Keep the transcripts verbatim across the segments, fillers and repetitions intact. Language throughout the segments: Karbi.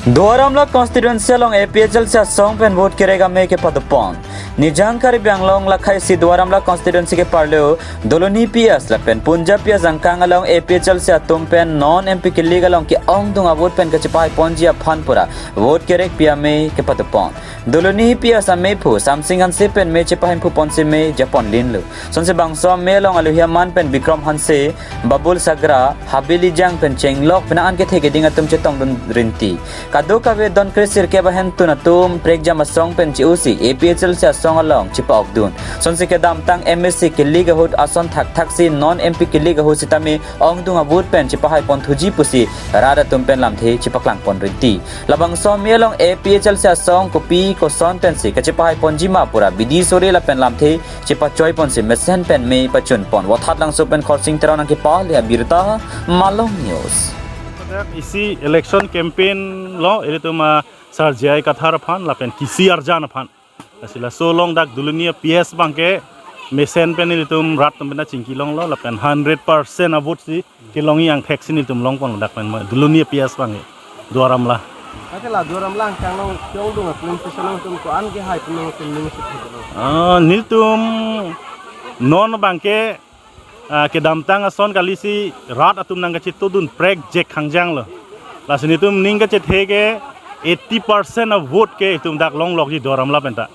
Duar Amla constituency along A P H L C asong pen vote kerek amei kepadopon. Nijang Karbi Anglong lakhai si Duar Amla constituency ke parleo Doloni P S lapen Punja P S angkang along A P H L C atum pen non M P kilik along ke-ongdung avote pen kachepahai ponji aphan pura vote kerekpi amei kepadopon. Doloni P S amei phu Samsing Hanse pen mei chepahemphu ponsi mei japon linlo. Sonsi bangso amei along aluhi aman pen Bikram Hanse, Babul Sagra, Habeli Jang pen chenglok pen an kethe keding atum chetongdun rinti. Kadokave don kre sirkep ahentun atum prekjam asong pen che-usi A P H L C asong along chepa-okdun. Sonsi kedamtang M A C kilik ahut ason thakthaksi non M P kilik ahut sitame ongdung avote pen chepahai ponthuji pusi rat atum pen lamthe chepaklangpon rinti. Labangso amei along A P H L C asong kopi koson pensi kachepahai ponji ma pura bidi sore lapen lamthe chepachoi ponsi mesen pen mei pachunpon. Vothatlangso pen Khorsing Terang nangkepale abirta Malong News. Dak isi election campaign lo, ilitum a Sar J I Kathar aphan lapen K C Arjan aphan. Lasi laso along dak Doloni P S abangke mesen pen ilitum rat atum pen chingki longlo lapen hundred percent avote si kelongji angthek si nelitum longpon dak pen ma Doloni P S abangke Duar Amla. Ake la Duar Amla angkang along ke-ongdung a polling station along atum ko-an kehai pen along atum ning si thek. Ah, nelitum non abangke, ah, kedamtang ason kali si rat atum nangkachetongdun prekjak hangjang lo. Lasi nelitum ning kachethe ke eighty percent avote ke itum dak longlokji Duar Amla penta.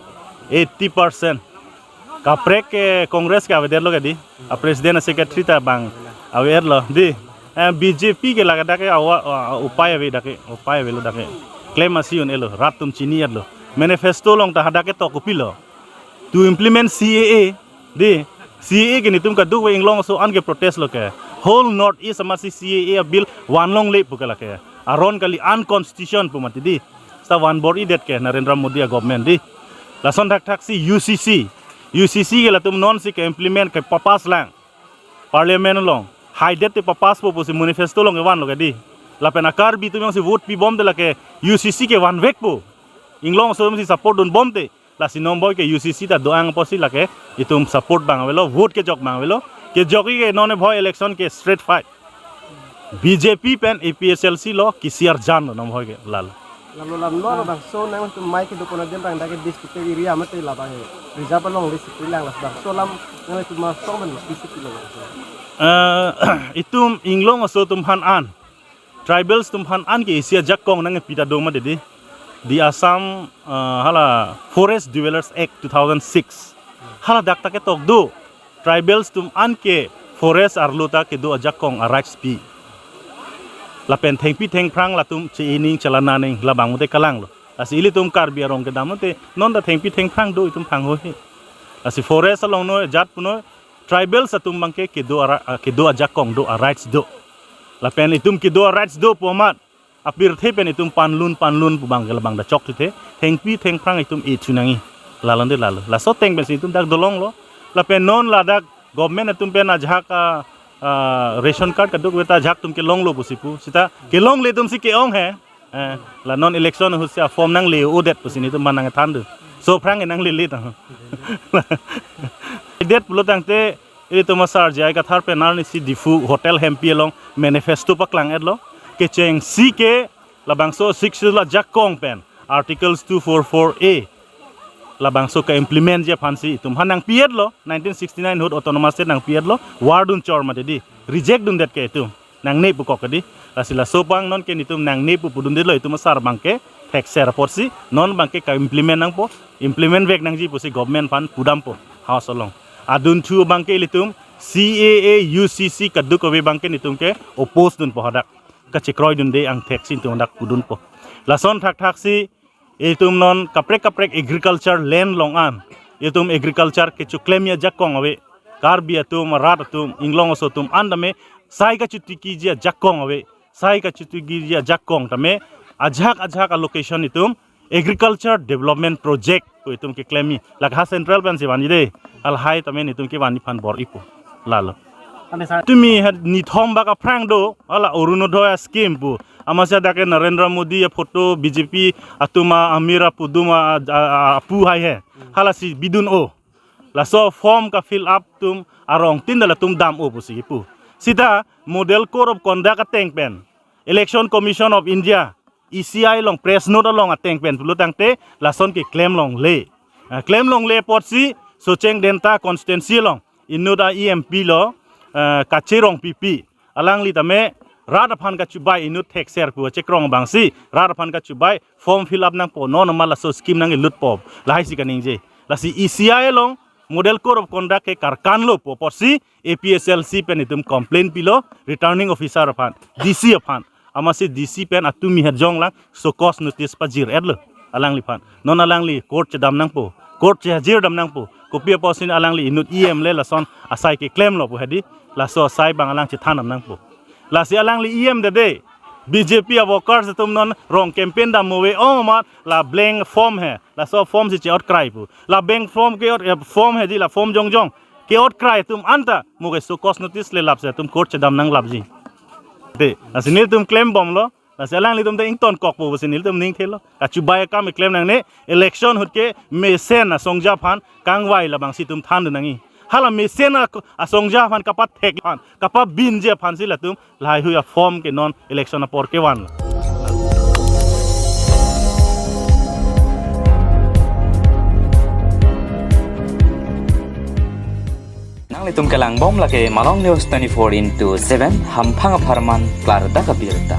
Eighty percent. Kaprek ke Congress ke avedetlo ke di. A president a secretary ta bang avedetlo di. Eh, B J P ke lake dak ke awa, a, upai ave dak ke, upai avelo dak ke. Claim asi un-elo, rat atum chini-etlo. Manifesto along ta hadak ke tok kopilo. To implement C A A, di. C A A ke nelitum kadokave inglong aso an ke protest lo ke. Whole North East amatsi C A A bill vanlongle pu ke lake. Aron kali unconstitution pu mati di. Seta vanbor-idet ke Narendra Modi a government di. Lason thakthaksi U C C. U C C ke latum non si ke-implement kepapass lang. Parliament along. Haidet te papaspo pusi manifesto along kevanlo ke di. Lapen a Karbi atum jongsi vote pibomte lake U C C kevanvekpo. Inglong aso jongsi support dunbomte. Lasi non boi ke U C C ta doang apotsi lake itum support abang avelo, vote kejok abang avelo. Kejokji ke non boi election ke straight fight. B J P pen A P H L C lo, K C Arjan lo non boi ke lalo. Lalo lam lo bangso nangtum mei kedopon adim abang dak ke district area mate labang he. Reserve along list lang labangso alam nangtum ma song ban list lang. Eh, itum inglong aso atum aphan an. Tribals atum aphan an ke isi ajakong nangpi ta do mati di. Di Assam, eh, hala Forest Dwellers Act two thousand six. Hala dak ta ketok do. Tribals atum an ke forest arlo ta kedo ajakong a rights pi. Lapen thengpi thengphrang latum che-ening chelananing labang mate kalanglo. Lasi ilitum Karbi arong kedam mate non ta thengpi thengphrang do itum phangho he. Lasi forest along noi jat punoi tribals atum abangke kedo ara-, ah, kedo ajakong do a rights do. Lapen itum kedo a rights do pu amat apirthe pen itum panlun panlun pu abangke labang ta chok thithe, thengpi thengphrang itum e chu nangji. Lalande lalo. Laso ateng pensi itum dak dolonglo. Lapen non ladak government atum pen ajahak a, a, ration card kadokave ta ajahak atum kelonglo pusi pu. Seta kelongle atum si ke-ong he. Eh, la non election ahut si a form nangle-odet pusi nelitum aphan nangthan do. So aphrang ke nanglele ta. Det pulo tangte ilitum a Sar J I Kathar pen arnisi Diphu Hotel Hempi along manifesto paklang-etlo. Kechengsi ke labangso Sixth Schedule ajakong pen Articles two four four A labangso ke-implement ji aphansi itum aphan nangpi-etlo, nineteen sixty-nine ahut Autonomous State nangpi-etlo, vardun chor mati di, reject dundet ke itum nangne pu kok ke di. Lasi laso abang non ke nelitum nangne pu pudundetlo itum asar abangke thekser apotsi non abangke ke-implement nangpo, implement vek nangji pusi government aphan pudampo House along. Adunthu abangke ilitum C A A, U C C kadokave abangke nelitum ke oppose dunpo hadak. Kachekroi dunde angthek si nelitum hadak pudunpo. Lason thakthaksi itum non kaprek kaprek agriculture land along an itum agriculture kechoklemji ajakong ave. Karbi atum, rat atum, inglong aso atum an tame sai kachotikiji ajakong ave. Sai kachotikiji ajakong tame ajahak ajahak a location itum agriculture development project pu itum keklemji. Lake ha central pensi vanji de. Halahai tame nelitum kevanji aphan bor-ipo. Lalo. Tame sar. Tumi ha nithom bak aphrang do, hala Orunodoi a scheme pu. Amatsi dak ke Narendra Modi a photo, B J P atum a amir apudum a, a, a, apu hai he. Halasi bidun-o. Laso form ka-fill up atum arong tin da latum dam-o pusi pu. Seta Model Code of Conduct ateng pen Election Commission of India E C I along press note along ateng pen pulo tangte lason keklem longle. Ah, klem longle apotsi Socheng Denta constituency along inut a E M P lo, ah, Kache Rongpipi. Alangli tame rat aphan kachubai inut thekser pu chekrong abangsi rat aphan kachubai form fill up nangpo, non ma laso scheme nangkelutpo, lahai si kaningje. Lasi E C I along model code of conduct ke karkan lo pu apotsi A P H L C pen itum complain pilo returning officer aphan, D C aphan. Amatsi D C pen atumi hejong lang show cause notice pajir-etlo alangliphan. Non alangli court chedam nangpo, court chehajir dam nangpo. Kopi apotsi alangli inut E M le lason asai keklem lo pu hedi, laso asai abang alang chethan dam nangpo. Lasi alangli E M dede, B J P a workers atum non rong campaign dam mo ave-ong amat la blank form he, laso form si che-ot krai pu. La blank form ke-ot, eh, form hedi, la form jongjong ke-ot krai atum anta mo ke show cause notice le lapsi atum court chedam nanglapji. Te, lasi nelitum klembomlo, lasi alanglitum ta ingtonkokpo pusi nelitum ning thelo. Kachubai akam keklem nangne, election ahut ke mesen asongja aphan kangvai labangsi itum thandun nangji. Hala mesen a-, asongja aphan kapathek aphan, kapabinji aphansi latum lahaihui a-form ke non election apor kevan. Nanglitum kelangbom lake Malong News twenty-four into seven, hamphang apharman klardak abirta.